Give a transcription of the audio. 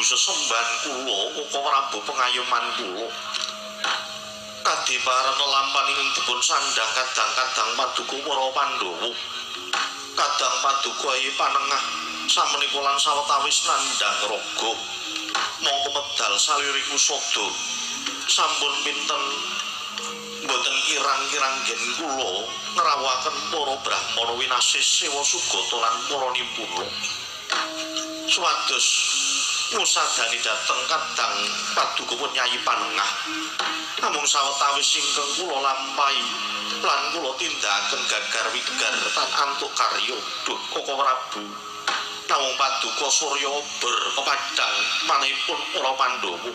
sesembahan kula, Koko Prabu, pengayoman kula. Kadiparan lelampan ingkang dipun sandhang kadang-kadang paduka para Pandhawa. Kadang paduka Kyai Panengah samenika lan sawetawis nandhang raga. Mongko medal saliriku sada. Sampun pinten mboten kirang-kirang gen kula ngrawuhaken para brahmana winasis sewa sugata lan para nipuna. Supados ngusadani dhateng kadang paduka pun Nyai Panengah. Namung sawetawis ingkang kula lampahi lan kula tindakaken gagar wigar tan antuk karya. Duh, Koko Prabu. Namung paduka surya ber kepadang manahipun para Pandhawa.